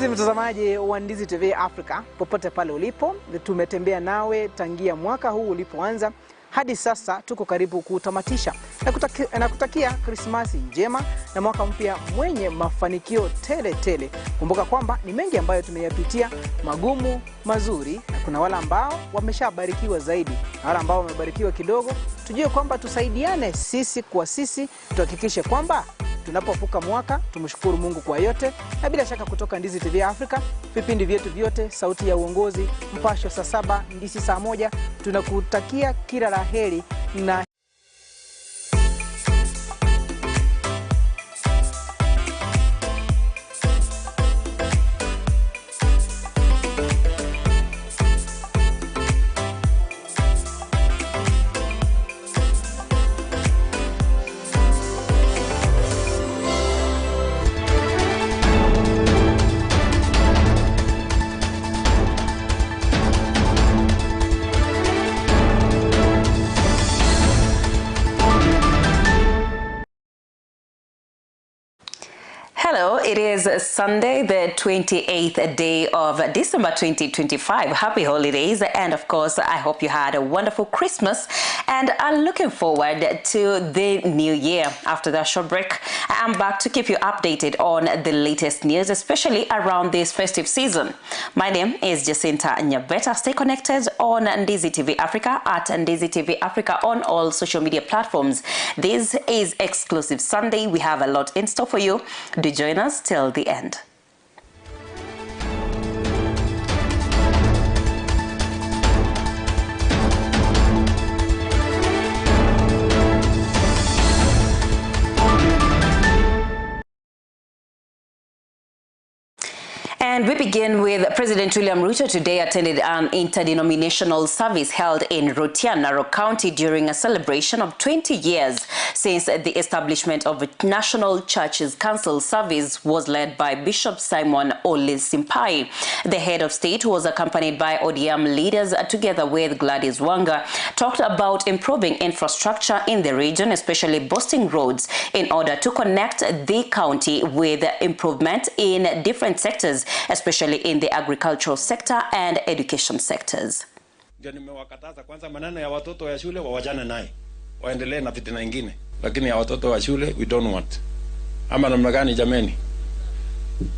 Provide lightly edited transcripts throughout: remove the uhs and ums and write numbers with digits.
Mpenzi mtazamaji wa Ndizi TV Africa, popote pale ulipo, tumetembea nawe tangia mwaka huu ulipoanza hadi sasa tuko karibu kutamatisha. Na kutakia Krismasi njema na mwaka mpya mwenye mafanikio tele tele. Kumbuka kwamba ni mengi ambayo tumeyapitia, magumu, mazuri, na kuna wale ambao wameshabarikiwa zaidi na wale ambao wamebarikiwa kidogo. Tujue kwamba tusaidiane sisi kwa sisi, tuhakikishe kwamba tunapovuka mwaka tumshukuru Mungu kwa yote. Na bila shaka kutoka Ndizi TV Africa, vipindi vyetu vyote, Sauti ya Uongozi, Mpasho saa 7, Ndizi saa 1, tunakutakia kila la heri na Hello, it is Sunday, the 28th day of December 2025. Happy holidays, and of course, I hope you had a wonderful Christmas and are looking forward to the new year. After that short break, I am back to keep you updated on the latest news, especially around this festive season. My name is Jacinta Nyabeta. Stay connected on Ndizi TV Africa at Ndizi TV Africa on all social media platforms. This is Exclusive Sunday. We have a lot in store for you. Do join us till the end. And we begin with President William Ruto today attended an interdenominational service held in Rhotia, Narok County during a celebration of 20 years since the establishment of National Churches Council. Service was led by Bishop Simon Ole Simpai. The head of state, who was accompanied by ODM leaders together with Gladys Wanga, talked about improving infrastructure in the region, especially boosting roads in order to connect the county with improvement in different sectors, especially in the agricultural sector and education sectors. Ndio nimewakataza kwanza maneno ya watoto ya shule wawachane naye, waendelee na fitina nyingine, lakini ya watoto wa shule we don't want. Ama namna gani jameni?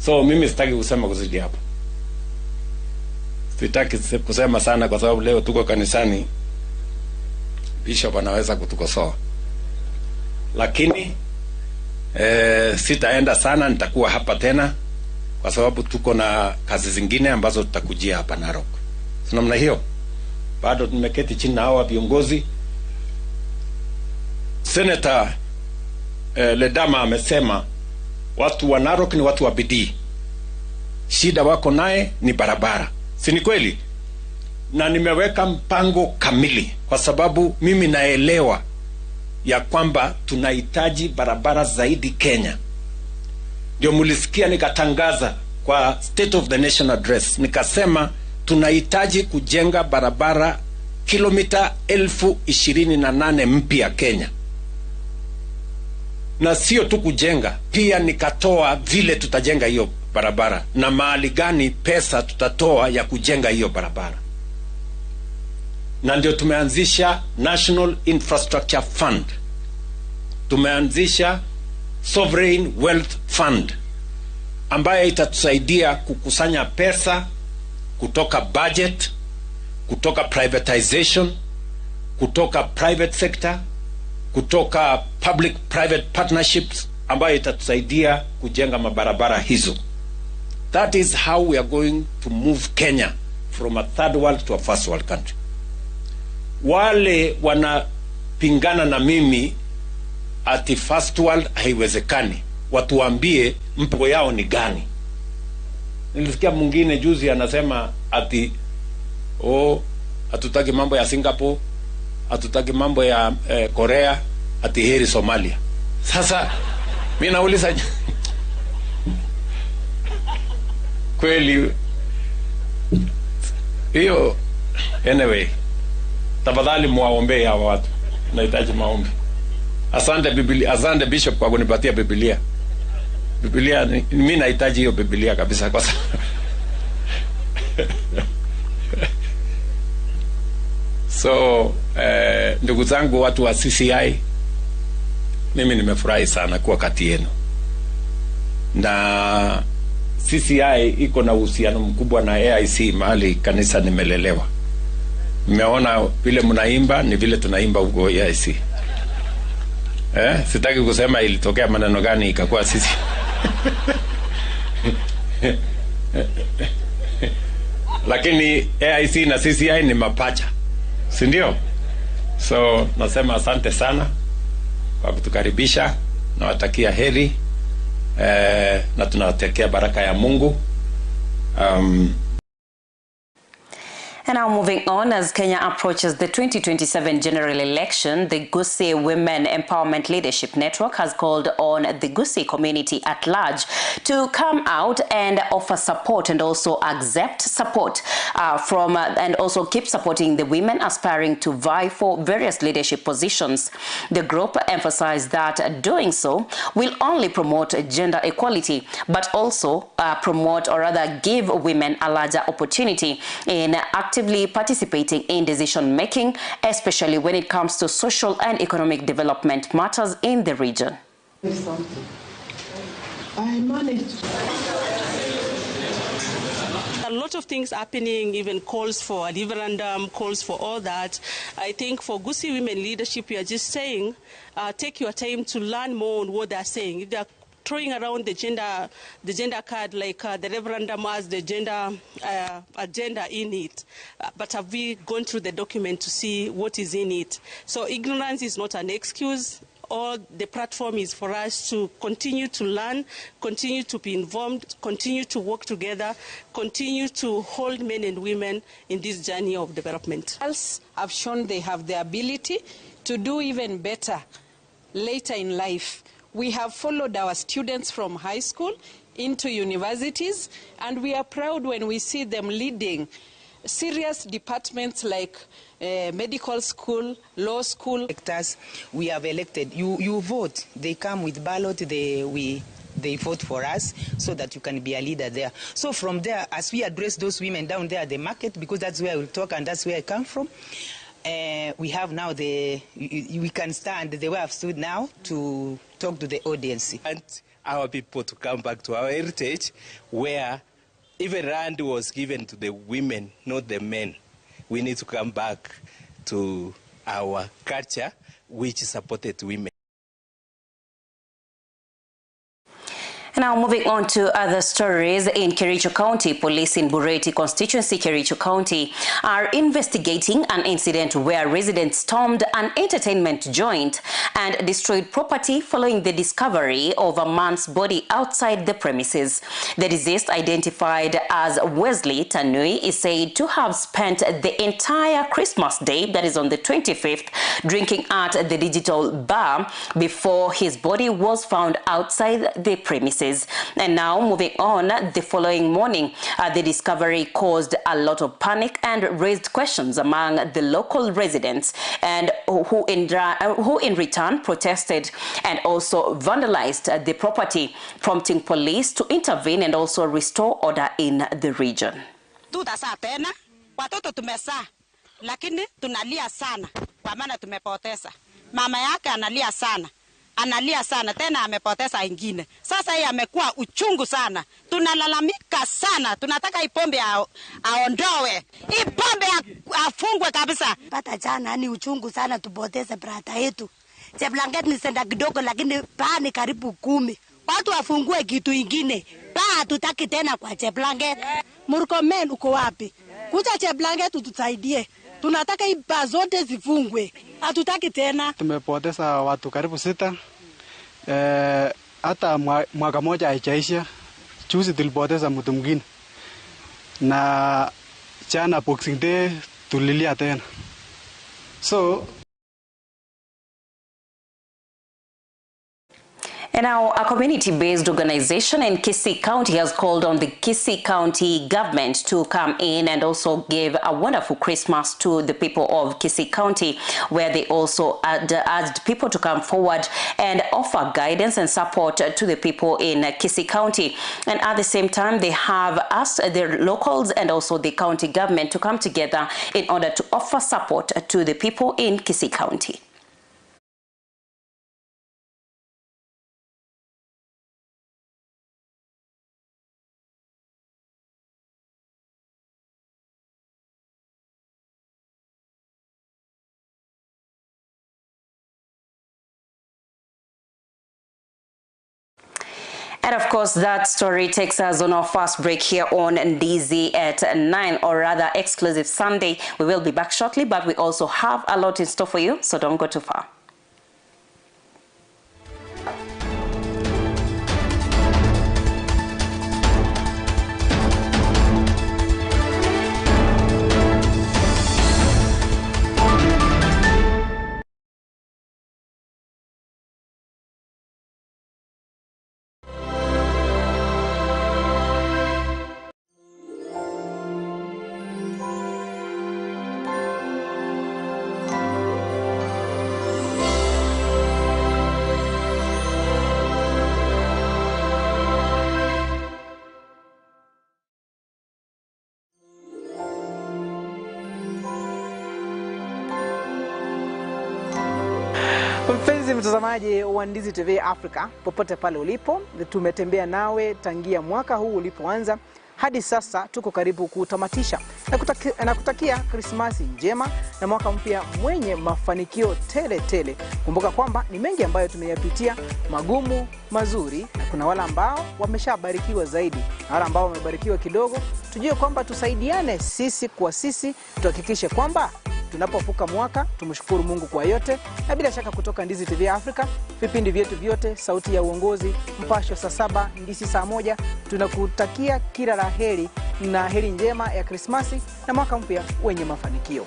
So mimi sitaki kusema kuzidi hapo, sitaki kusema sana kwa sababu leo tuko kanisani, bishop anaweza kutukosoa, lakini sitaenda sana, nitakuwa hapa tena kwa sababu tuko na kazi zingine ambazo tutakujia hapa Narok. So namna hiyo bado nimeketi chini na hawa viongozi. Senator Ledama amesema watu wa Narok ni watu wa bidii, shida wako naye ni barabara, si ni kweli? Na nimeweka mpango kamili kwa sababu mimi naelewa ya kwamba tunahitaji barabara zaidi Kenya. Ndio mulisikia nikatangaza kwa State of the Nation Address, nikasema tunahitaji kujenga barabara kilomita 28,000 mpya Kenya. Na sio tu kujenga, pia nikatoa vile tutajenga hiyo barabara na mahali gani pesa tutatoa ya kujenga hiyo barabara. Na ndio tumeanzisha National Infrastructure Fund, tumeanzisha Sovereign Wealth Fund ambayo itatusaidia kukusanya pesa kutoka budget, kutoka privatization, kutoka private sector, kutoka public private partnerships ambayo itatusaidia kujenga mabarabara hizo. That is how we are going to move Kenya from a third world to a first world country. Wale wanapingana na mimi ati first world haiwezekani, watuambie mpango yao ni gani. Nilisikia mwingine juzi anasema ati oh, hatutaki mambo ya Singapore, hatutaki mambo ya Korea, ati heri Somalia. Sasa mimi nauliza kweli hiyo? Anyway, tafadhali muwaombee hawa watu, nahitaji maombi. Asante Biblia, asante Bishop kwa kunipatia Biblia. Biblia, mimi nahitaji hiyo Biblia kabisa kwa sababu so ndugu zangu watu wa CCI, mimi nimefurahi sana kuwa kati yenu. Na CCI iko na uhusiano mkubwa na AIC mahali kanisa nimelelewa. Nimeona vile mnaimba ni vile tunaimba huko AIC. Sitaki kusema ilitokea maneno gani ikakuwa sisi. Lakini AIC na CCI ni mapacha, si ndio? So nasema asante sana kwa kutukaribisha, nawatakia heri, na tunawatakia baraka ya Mungu. And now moving on, as Kenya approaches the 2027 general election, the Gusii Women Empowerment Leadership Network has called on the Gusii community at large to come out and offer support and also accept support from and also keep supporting the women aspiring to vie for various leadership positions. The group emphasized that doing so will only promote gender equality, but also promote, or rather give women a larger opportunity in actively participating in decision making, especially when it comes to social and economic development matters in the region. I managed. A lot of things happening, even calls for a referendum, calls for all that. I think for Gusii Women Leadership, we are just saying, take your time to learn more on what they are saying. If they are throwing around the gender card, like the referendum has the gender agenda in it, but have we gone through the document to see what is in it? So ignorance is not an excuse. All the platform is for us to continue to learn, continue to be involved, continue to work together, continue to hold men and women in this journey of development. Girls have shown they have the ability to do even better later in life. We have followed our students from high school into universities, and we are proud when we see them leading serious departments like medical school, law school. We have elected. You vote. They come with ballot. They vote for us so that you can be a leader there. So from there, as we address those women down there at the market, because that's where I will talk and that's where I come from, we have now we can stand the way I've stood now to talk to the audience. And our people to come back to our heritage, where even land was given to the women, not the men. We need to come back to our culture, which supported women. Now moving on to other stories. In Kericho County, police in Bureti constituency, Kericho County, are investigating an incident where residents stormed an entertainment joint and destroyed property following the discovery of a man's body outside the premises. The deceased, identified as Wesley Tanui, is said to have spent the entire Christmas day, that is on the 25th, drinking at the digital bar before his body was found outside the premises. And now moving on, the following morning, the discovery caused a lot of panic and raised questions among the local residents, and who in return protested and also vandalized the property, prompting police to intervene and also restore order in the region. Watoto tumezaa, lakini tunalia sana kwa maana tumepoteza. Mama yake analia sana. Analia sana tena, amepoteza ingine. Sasa yeye amekuwa uchungu sana. Tunalalamika sana. Tunataka hii pombe aondoe. Hii pombe afungwe kabisa. Pata jana ni uchungu sana, tupoteze brata yetu. Cheblanket ni senda kidogo, lakini paa ni karibu 10. Watu wafungue kitu ingine. Paa hatutaki tena kwa Cheblanket. Murkomen uko wapi? Kuja Cheblanket utusaidie. Tunataka hii baa zote zifungwe. Hatutaki tena. Tumepoteza watu karibu 6. Hata mwaka moja haijaisha. Juzi tulipoteza mtu mwingine. Na jana Boxing Day tulilia tena. So And And now, a community-based organization in Kisii County has called on the Kisii County government to come in and also give a wonderful Christmas to the people of Kisii County, where they also urged people to come forward and offer guidance and support to the people in Kisii County. And at the same time, they have asked their locals and also the county government to come together in order to offer support to the people in Kisii County. And of course, that story takes us on our first break here on Ndizi at 9, or rather Exclusive Sunday. We will be back shortly, but we also have a lot in store for you, so don't go too far. Mpenzi mtazamaji wa Ndizi TV Africa, popote pale ulipo, tumetembea nawe tangia mwaka huu ulipoanza hadi sasa tuko karibu kutamatisha. Na kutakia Krismasi njema na mwaka mpya mwenye mafanikio tele tele. Kumbuka kwamba ni mengi ambayo tumeyapitia, magumu, mazuri, na kuna wale ambao wameshabarikiwa zaidi na wale ambao wamebarikiwa kidogo. Tujue kwamba tusaidiane sisi kwa sisi, tuhakikishe kwamba tunapovuka mwaka tumshukuru Mungu kwa yote. Na bila shaka kutoka Ndizi TV Africa, vipindi vyetu vyote, Sauti ya Uongozi, Mpasho saa 7, Ndizi saa 1, tunakutakia kila la heri na heri njema ya Krismasi na mwaka mpya wenye mafanikio.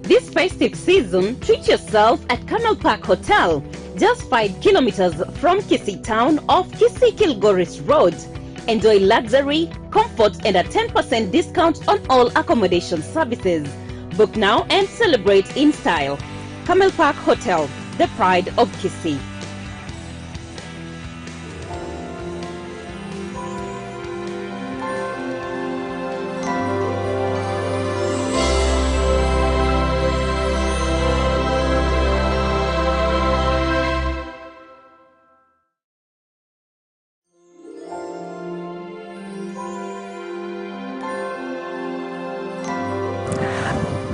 This festive season, treat yourself at Camel Park Hotel, just 5 kilometers from Kisii Town off Kisii Kilgoris Road. Enjoy luxury, comfort and a 10% discount on all accommodation services. Book now and celebrate in style. Camel Park Hotel, the pride of Kisii.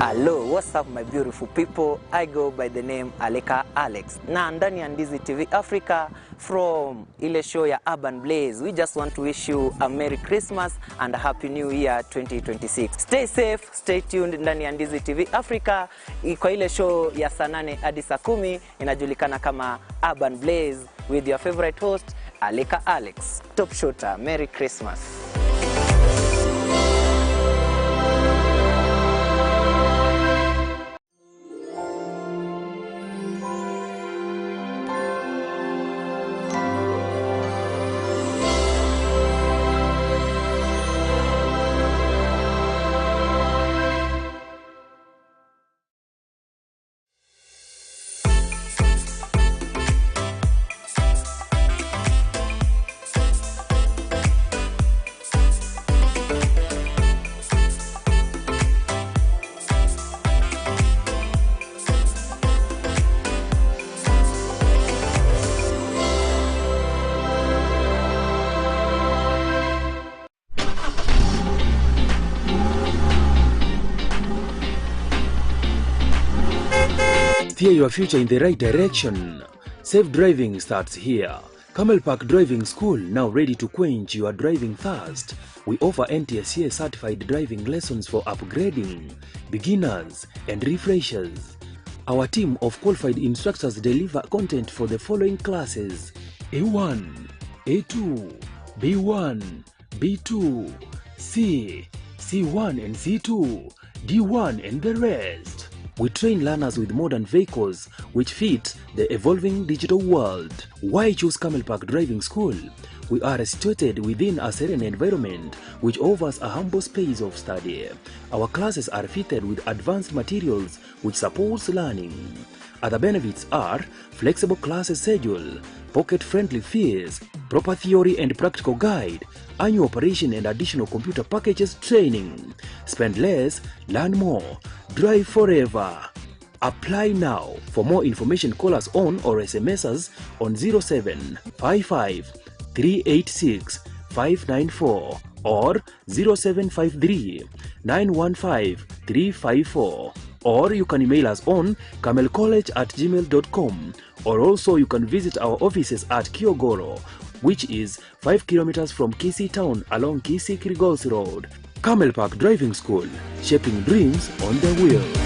Hello, what's up my beautiful people? I go by the name Aleka Alex. Na ndani ya Ndizi TV Africa from ile show ya Urban Blaze. We just want to wish you a Merry Christmas and a Happy New Year 2026. Stay safe, stay tuned ndani ya Ndizi TV Africa kwa ile show ya saa 8 hadi saa 10 inajulikana kama Urban Blaze with your favorite host Aleka Alex. Top shooter, Merry Christmas. Steer your future in the right direction. Safe driving starts here. Camel Park Driving School, now ready to quench your driving thirst. We offer NTSA certified driving lessons for upgrading, beginners, and refreshers. Our team of qualified instructors deliver content for the following classes: A1, A2, B1, B2, C, C1 and C2, D1 and the rest. We train learners with modern vehicles which fit the evolving digital world. Why choose Camel Park Driving School? We are situated within a serene environment which offers a humble space of study. Our classes are fitted with advanced materials which supports learning. Other benefits are flexible class schedule, pocket-friendly fees, proper theory and practical guide, annual operation and additional computer packages training. Spend less, learn more, drive forever. Apply now. For more information, call us on or SMS us on 0755 386 594 or 0753 915 354. Or you can email us on camelcollege@gmail.com, or also you can visit our offices at Kiogoro, which is 5 kilometers from Kisii town along Kisii Kirigosi Road. Camel Park Driving School, shaping dreams on the wheels.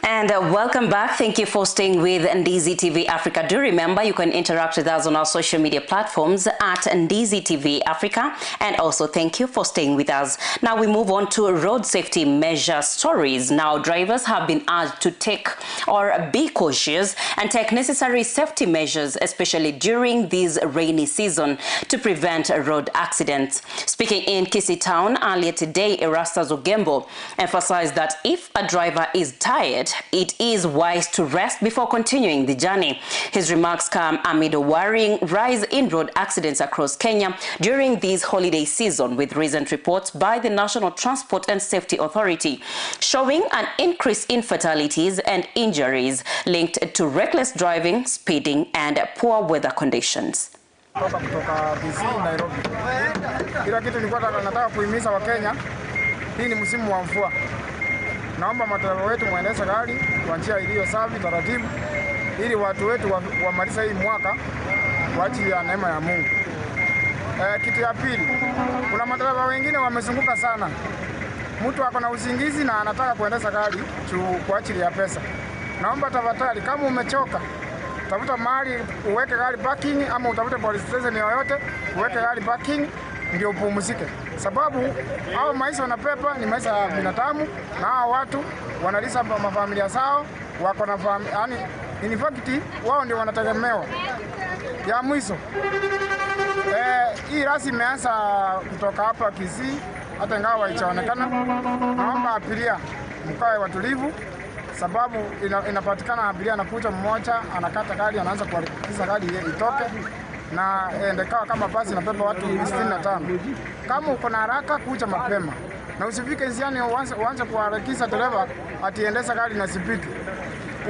And welcome back. Thank you for staying with Ndizi TV Africa. Do remember you can interact with us on our social media platforms at Ndizi TV Africa. And also thank you for staying with us. Now we move on to road safety measure stories. Now drivers have been urged to take or be cautious and take necessary safety measures, especially during this rainy season, to prevent road accidents. Speaking in Kisii Town earlier today, Erastus Ogembo emphasized that if a driver is tired, it is wise to rest before continuing the journey. His remarks come amid a worrying rise in road accidents across Kenya during this holiday season, with recent reports by the National Transport and Safety Authority showing an increase in fatalities and injuries linked to reckless driving, speeding and poor weather conditions. Kutoka Kisii, Nairobi. Kila kitu nilikuwa nataka kuhimiza Wakenya, hii ni msimu wa mvua. Naomba madereva wetu muendeshe gari kwa njia iliyo safi, taratibu, ili watu wetu wamalize hii mwaka kwa ajili ya neema ya Mungu. Kitu ya pili, kuna madereva wengine wamezunguka sana. Mtu ako na usingizi na anataka kuendesha gari kwa ajili ya pesa. Naomba tafadhali, kama umechoka, tafuta mahali uweke gari parking, ama utafute police station yoyote uweke gari parking ndio upumzike. Sababu hao maisha wanapepa ni maisha ya binadamu, na hao watu wanalisa mafamilia zao, wako na yani in fact wao ndio wanategemewa. Ya mwisho, hii rasi imeanza kutoka hapa Kisii, hata ingawa haijaonekana. Naomba abiria mkae watulivu, sababu inapatikana abiria anakuja mmoja, anakata gari, anaanza kuharakisha gari itoke, na endekawa kama basi inabeba watu 65. Kama uko na haraka, kuja mapema na usifike njiani uanze kuharakisha dereva atiendesha gari na sipiki.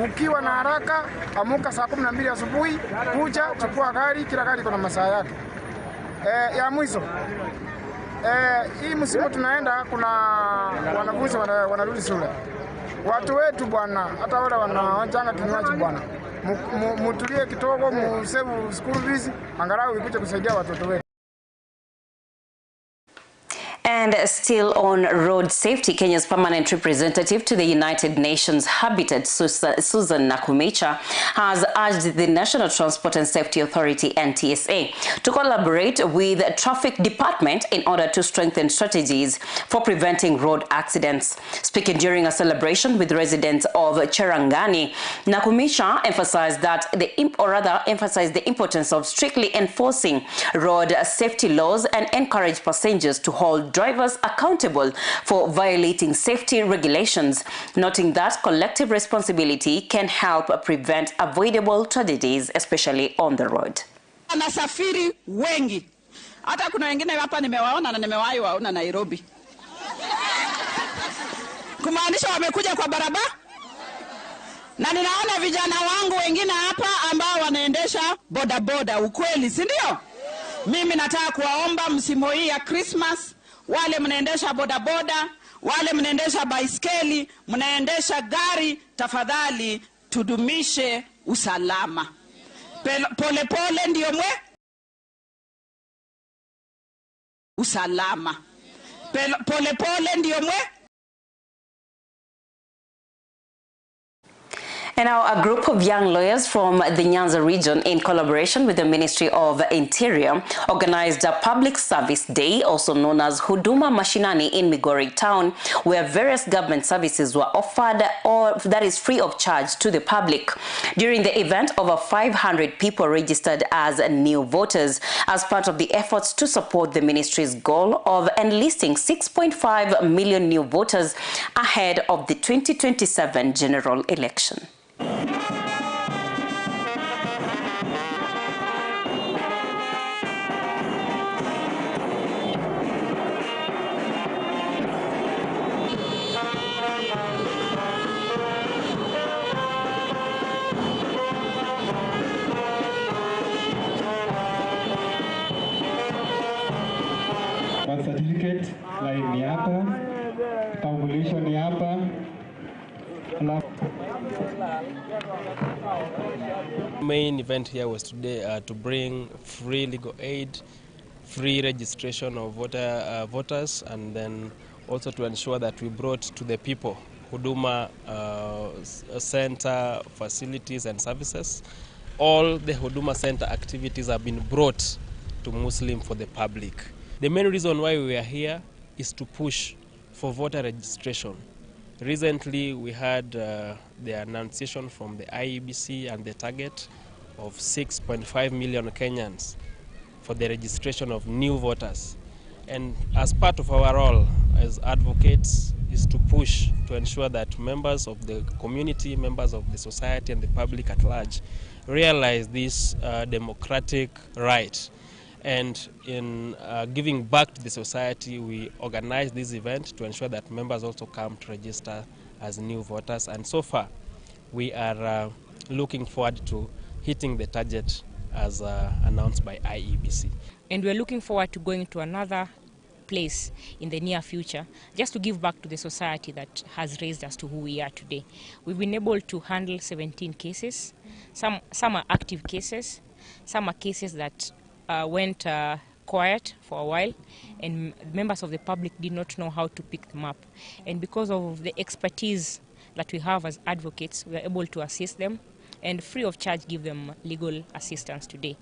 Ukiwa na haraka, amuka saa 12 asubuhi, kuja chukua gari, kila gari iko na masaa yake. Ya mwisho, hii msimu tunaenda, kuna wanafunzi wanarudi shule. Watu wetu bwana, hata wale wanaonjanga kinywaji bwana, mutulie kidogo, msave school fees, angalau ikuje kusaidia watoto wetu. And still on road safety, Kenya's permanent representative to the United Nations Habitat, Susan Nakhumicha, has urged the National Transport and Safety Authority, NTSA, to collaborate with the Traffic Department in order to strengthen strategies for preventing road accidents. Speaking during a celebration with residents of Cherangani, Nakhumicha emphasized that emphasized the importance of strictly enforcing road safety laws and encouraged passengers to hold drivers accountable for violating safety regulations, noting that collective responsibility can help prevent avoidable tragedies, especially on the road. Wanasafiri wengi. Hata kuna wengine hapa nimewaona na nimewahi waona Nairobi. Kumaanisha wamekuja kwa barabara. Na ninaona vijana wangu wengine hapa ambao wanaendesha bodaboda, ukweli, si ndio? Mimi nataka kuwaomba msimu hii ya Christmas, wale mnaendesha bodaboda, wale mnaendesha baiskeli, mnaendesha gari, tafadhali tudumishe usalama. Pole pole ndio mwe usalama. Pole pole ndio mwe. And now a group of young lawyers from the Nyanza region, in collaboration with the Ministry of Interior, organized a public service day, also known as Huduma Mashinani, in Migori town, where various government services were offered, or that is free of charge to the public. During the event, over 500 people registered as new voters as part of the efforts to support the ministry's goal of enlisting 6.5 million new voters ahead of the 2027 general election. Birth certificate line ni hapa, kitambulisho ni hapa. Main event here was today to bring free legal aid, free registration of voters, and then also to ensure that we brought to the people Huduma Center facilities and services. All the Huduma Center activities have been brought to Muslim for the public. The main reason why we are here is to push for voter registration. Recently, we had the annunciation from the IEBC and the target of 6.5 million Kenyans for the registration of new voters. And as part of our role as advocates is to push to ensure that members of the community, members of the society and the public at large realize this democratic right. And in giving back to the society, we organize this event to ensure that members also come to register as new voters. And so far, we are looking forward to hitting the target as announced by IEBC. And we're looking forward to going to another place in the near future, just to give back to the society that has raised us to who we are today. We've been able to handle 17 cases. Some are active cases, some are cases that went quiet for a while, and members of the public did not know how to pick them up. And because of the expertise that we have as advocates, we are able to assist them and free of charge give them legal assistance today.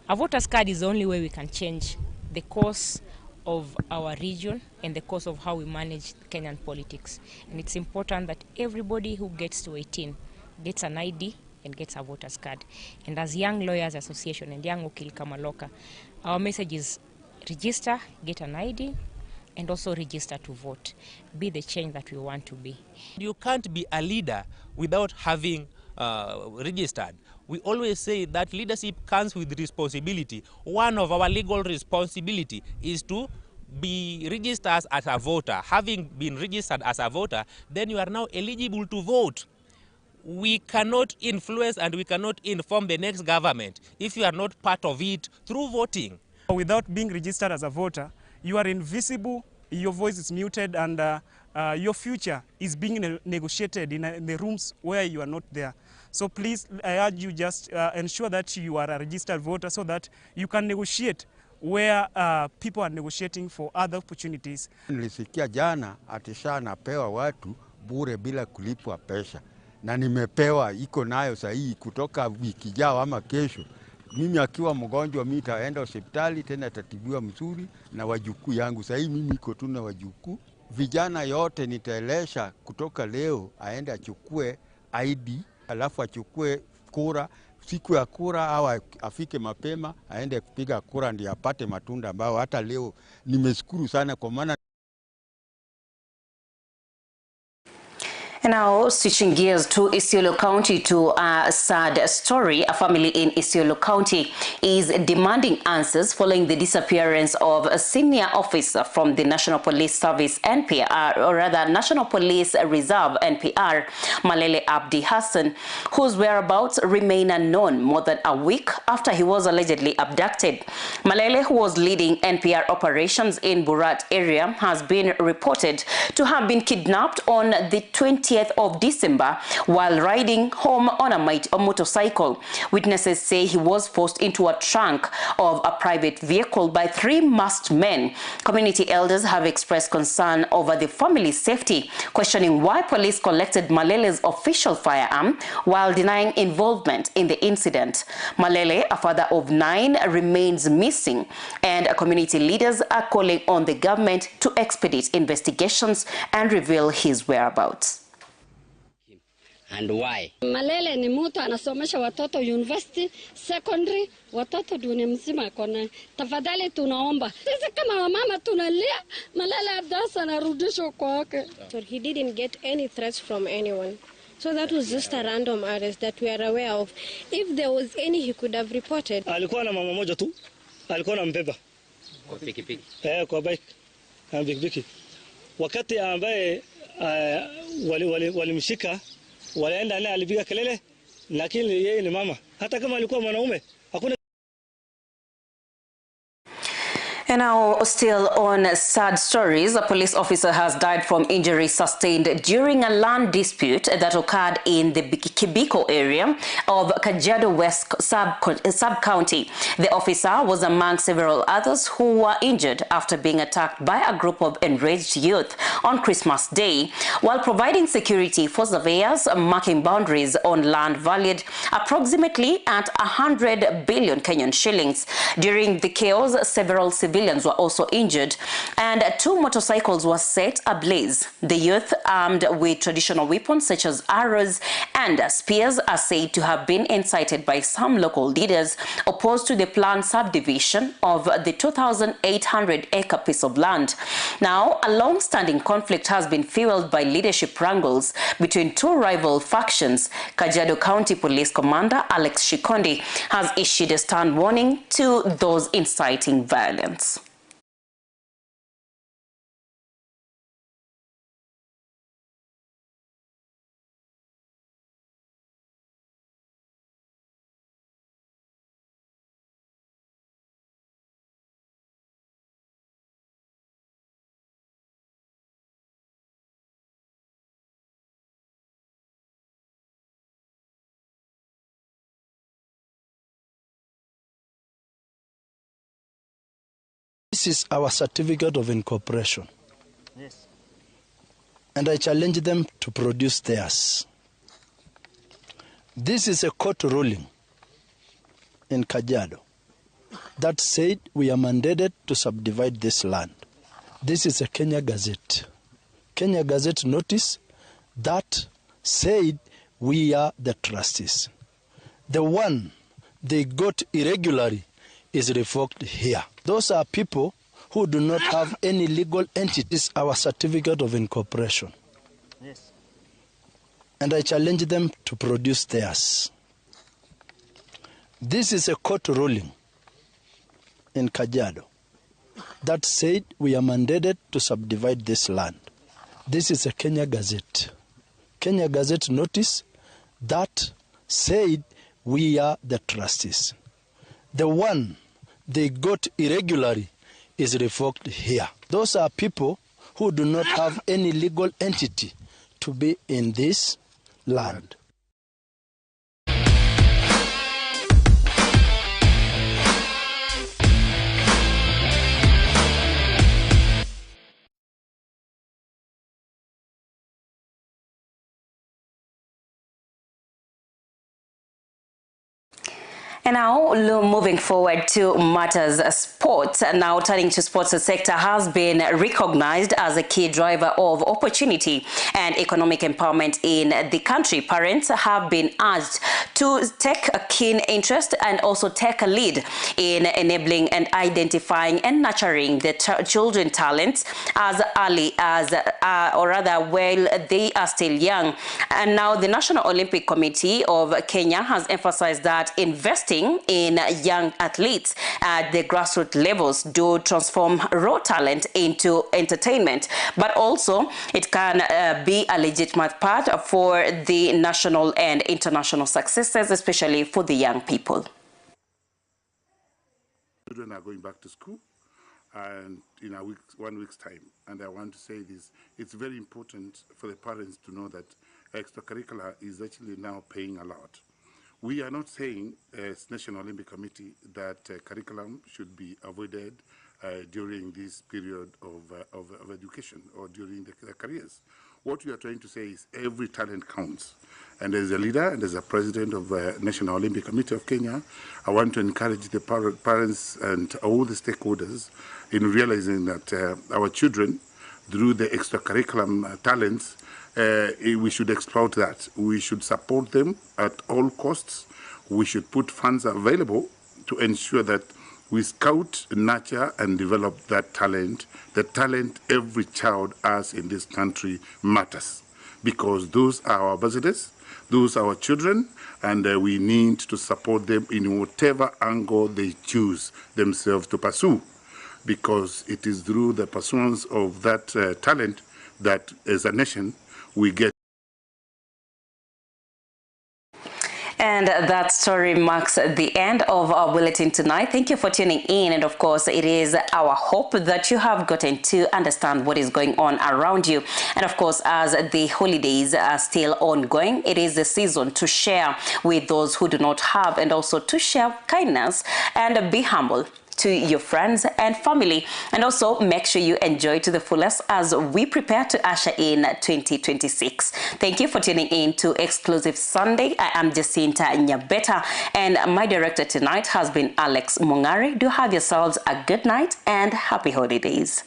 A voter's card is the only way we can change the course of our region and the course of how we manage Kenyan politics. And it's important that everybody who gets to 18 gets an ID and gets a voter's card. And as Young Lawyers Association and Young Okil Kamaloka, our message is register, get an ID, and also register to vote. Be the change that we want to be. You can't be a leader without having registered. We always say that leadership comes with responsibility. One of our legal responsibility is to be registered as a voter. Having been registered as a voter, then you are now eligible to vote. We cannot influence and we cannot inform the next government if you are not part of it through voting. Without being registered as a voter, you are invisible, your voice is muted, and your future is being negotiated in the rooms where you are not there. So please, I urge you, just ensure that you are a registered voter so that you can negotiate where people are negotiating for other opportunities. Nilisikia jana ati SHA napewa watu bure bila kulipwa pesa. Na nimepewa iko nayo sahihi kutoka wiki jao ama kesho. Mimi akiwa mgonjwa mimi nitaenda hospitali tena tatibiwa mzuri na wajukuu yangu. Sahihi mimi iko tu na wajukuu. Vijana yote nitaelesha kutoka leo aende achukue ID, alafu achukue kura, siku ya kura au afike mapema aende kupiga kura ndiye apate matunda ambao hata leo nimeshukuru sana kwa maana. And now, switching gears to Isiolo County to a sad story. A family in Isiolo County is demanding answers following the disappearance of a senior officer from the National Police Service NPR, or rather National Police Reserve NPR, Malele Abdi Hassan, whose whereabouts remain unknown more than a week after he was allegedly abducted. Malele, who was leading NPR operations in Burat area, has been reported to have been kidnapped on the 20th of December while riding home on a motorcycle. Witnesses say he was forced into a trunk of a private vehicle by three masked men. Community elders have expressed concern over the family's safety, questioning why police collected Malele's official firearm while denying involvement in the incident. Malele, a father of 9, remains missing, and community leaders are calling on the government to expedite investigations and reveal his whereabouts. And why? Malele ni mtu anasomesha watoto university, secondary, watoto dunia mzima kona. Tafadhali tunaomba. Sisi kama wamama tunalia, Malele Abdi anarudishwa kwake. So he didn't get any threats from anyone. So that was just a random arrest that we are aware of. If there was any, he could have reported. Alikuwa na mama moja tu. Alikuwa anambeba. Kwa pikipiki. Kwa bike. Na pikipiki. Wakati ambaye walimshika, walienda naye alipiga kelele, lakini yeye ni mama. Hata kama alikuwa mwanaume, hakuna. And now, still on sad stories, a police officer has died from injuries sustained during a land dispute that occurred in the Kibiko area of Kajiado West sub-county. The officer was among several others who were injured after being attacked by a group of enraged youth on Christmas Day while providing security for surveyors marking boundaries on land valued approximately at 100 billion Kenyan shillings. During the chaos, several civilians were also injured and 2 motorcycles were set ablaze. The youth, armed with traditional weapons such as arrows and spears, are said to have been incited by some local leaders opposed to the planned subdivision of the 2,800-acre piece of land. Now, a long-standing conflict has been fueled by leadership wrangles between 2 rival factions. Kajiado County Police Commander Alex Shikondi has issued a stern warning to those inciting violence. This is our certificate of incorporation. Yes. And I challenge them to produce theirs. This is a court ruling in Kajiado that said we are mandated to subdivide this land. This is a Kenya Gazette. Kenya Gazette notice that said we are the trustees. The one they got irregularly is revoked here. Those are people who do not have any legal entities. Our certificate of incorporation. Yes. And I challenge them to produce theirs. This is a court ruling in Kajiado that said we are mandated to subdivide this land. This is a Kenya Gazette. Kenya Gazette notice that said we are the trustees. The one they got irregularly is revoked here. Those are people who do not have any legal entity to be in this land. And now, moving forward to matters sports. Now, turning to sports, the sector has been recognized as a key driver of opportunity and economic empowerment in the country. Parents have been urged to take a keen interest and also take a lead in enabling and identifying and nurturing the children's talents as early as, or rather, while they are still young. And now, the National Olympic Committee of Kenya has emphasized that investing in young athletes at the grassroots levels do transform raw talent into entertainment, but also it can be a legitimate part for the national and international successes, especially for the young people. Children are going back to school and in a week, 1 week's time, and I want to say this, it's very important for the parents to know that extracurricular is actually now paying a lot. We are not saying as National Olympic Committee that curriculum should be avoided during this period of education or during the careers. What we are trying to say is every talent counts. And as a leader and as a president of the National Olympic Committee of Kenya, I want to encourage the parents and all the stakeholders in realizing that our children, through the extracurricular talents, we should exploit that. We should support them at all costs. We should put funds available to ensure that we scout, nurture, and develop that talent. The talent every child has in this country matters, because those are our ambassadors, those are our children, and we need to support them in whatever angle they choose themselves to pursue, because it is through the pursuance of that talent that as a nation we get. And that story marks the end of our bulletin tonight. Thank you for tuning in. And of course, it is our hope that you have gotten to understand what is going on around you. And of course, as the holidays are still ongoing, it is the season to share with those who do not have, and also to share kindness and be humble to your friends and family. And also make sure you enjoy to the fullest as we prepare to usher in 2026. Thank you for tuning in to Exclusive Sunday. I am Jacinta Nyabeta, and my director tonight has been Alex Mungari. Do have yourselves a good night and happy holidays.